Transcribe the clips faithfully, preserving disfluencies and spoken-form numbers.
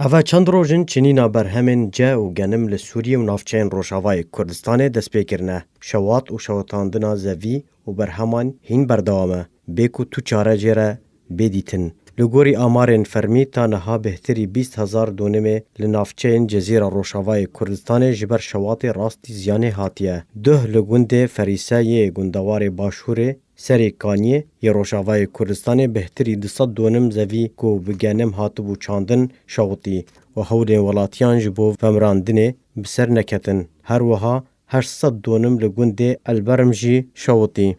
Eve çend roj in çinîna berhemên ce û genim li Sûriyê û navçeyên Rojavayê Kurdistanê dest pê kirine. Şewat û şewitandina zevî û berheman hîn berdewam e. Bê ku tu çare jê re bê dîtin. Li gorî amarên fermî, ta niha bêhtirî bîst hezar donimê li navçeyên Cezîra Rojavayê Kurdistanê ji ber şewatê rastî ziyanê hatiye. Duh li gundê Ferîse yê gundewarê Başûrê Serê Kaniyê yê Rojavayê Kurdistanê bêhtirî du sed donim zevî ku bi genim hatibû çandin şewitî û hewlên welatiyan ji bo vemirandinê bi ser neketin. Her wiha heşt sed donim li gundê Elberm jî şewitî.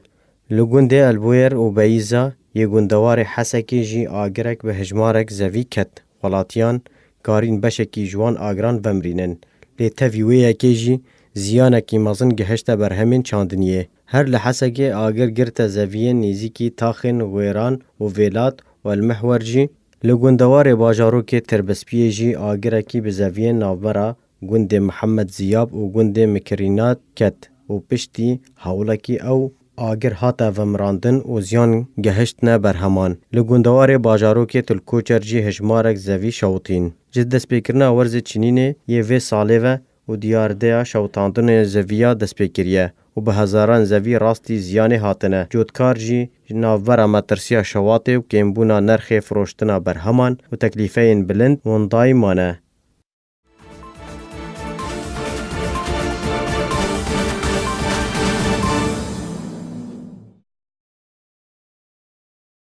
Li gundê Elbûyer û Beyîza yê gundewarê Hesekê jî agirek bi hejmarek zevî ket. Welatiyan karîn beşekî ji wan agiran vemirînin. Lê tevî wê yekê jî ziyanekî mezin gihişte berhemên çandiniyê. Her li Hesekê agir girte zeviyên nêzîkî taxên Wêran û Vêlat û El Mihwer jî. Li gundewarê bajarokê Tirbespiyê jî agirekî bi zeviyên navbera gundê Mihemed Ziyab û gundê Mikirînat ket û piştî hewlekî ew agir hate vemirandin û ziyan gehiştine berheman. Li gundewarê bajarokê Til Koçer jî hejmarek zevî şewitîn. Ji destpêkirina werzê çinînê yê vê salê ve û diyardeya şewitandinê zeviya dest pê kiriye û bi hezaran zevî rastî ziyanê hatine. Cotkar jî ji navbera metirsiya şewatê û kêmbûna nerxê firoştina berheman û teklîfeyên bilind wendayî mane.